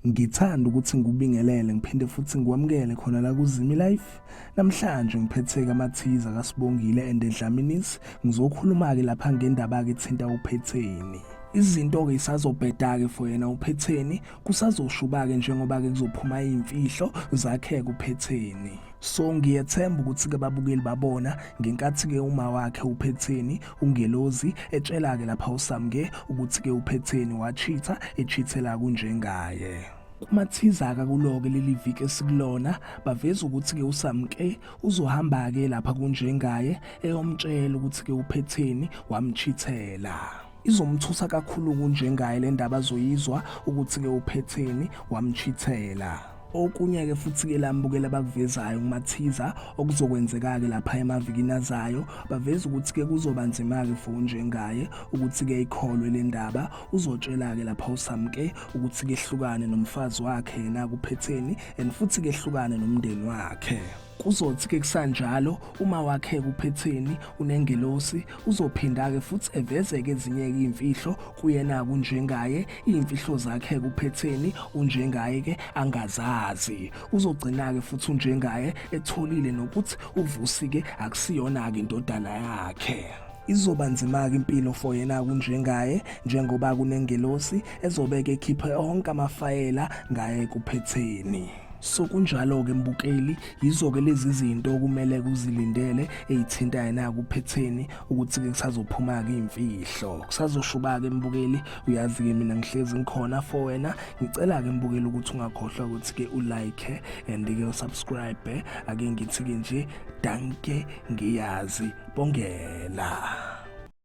Ngithanda ukuthi ngikubingelele ngiphinde futhi ngikwamukele khona la kuZimi Life. Namhlanje ngiphethe amathiza kaSibongile and Dlamini's. Ngizokhuluma ke lapha ngendaba ke ethinta uPhetheni. Izinto ke isazobheda ke for yena uPhetheni, kusazoshuba ke njengoba ke kuzophuma izimfihlo zakhe kuPhetheni. So ngiyethemba ukuthi ke babukeli babona ngenkathi ke uma wakhe uPhetheni ungelozi etshela ke lapha uSamke ukuthi ke uPhetheni wachitha echithela kunjengaye. Kumathiza akakuloke leli viki esikulona baveza ukuthi ke uSamke uzohamba ke lapha kunjengaye eyomtshela ukuthi ke uPhetheni wamchithela. Izomthusa kakhulu kunjengaye le ndaba azoyizwa ukuthi ke uPhetheni wamchithela. Okunye ke futhi ke lambukela bakuvezayo kumathiza okuzokwenzeka ke lapha emavikini azayo baveza ukuthi ke kuzoba nzima ke for njengaye ukuthi ke ikholwe le ndaba. Uzotshela ke lapha uSamke ukuthi ke ehlukane nomfazi wakhe yena kuPhetheni and futhi ke ehlukane nomndeni wakhe. Kuzothi ke kusanjalo uma wakhe kuPhetheni unengelosi uzophinda ke futhi eveze ke ezinye izimfihlo kuyena kunjengaye. Izimfihlo zakhe kuPhetheni unjengaye ke angazazi. Uzogcina ke futhi unjengaye etholile nokuthi uVusi ke akusiyona ke indodana yakhe. Izoba nzima ke impilo for yena kunjengaye njengoba kunengelosi ezobeke ekhiphe onke amafayela ngaye kuPhetheni. So kunjalo ke mbukeli yizo ke lezi zinto okumele kuzilindele ezithinta yena kuPhetheni ukuthi ke kusazophuma ke izimfihlo. Kusazoshuba ke mbukeli, uyazi ke mina ngihlezi ngikhona for wena. Ngicela ke mbukeli ukuthi ungakhohlwa ukuthi ke ulike and ke usubscribe. Ake ngithi ke nje danke ngiyazi bongela.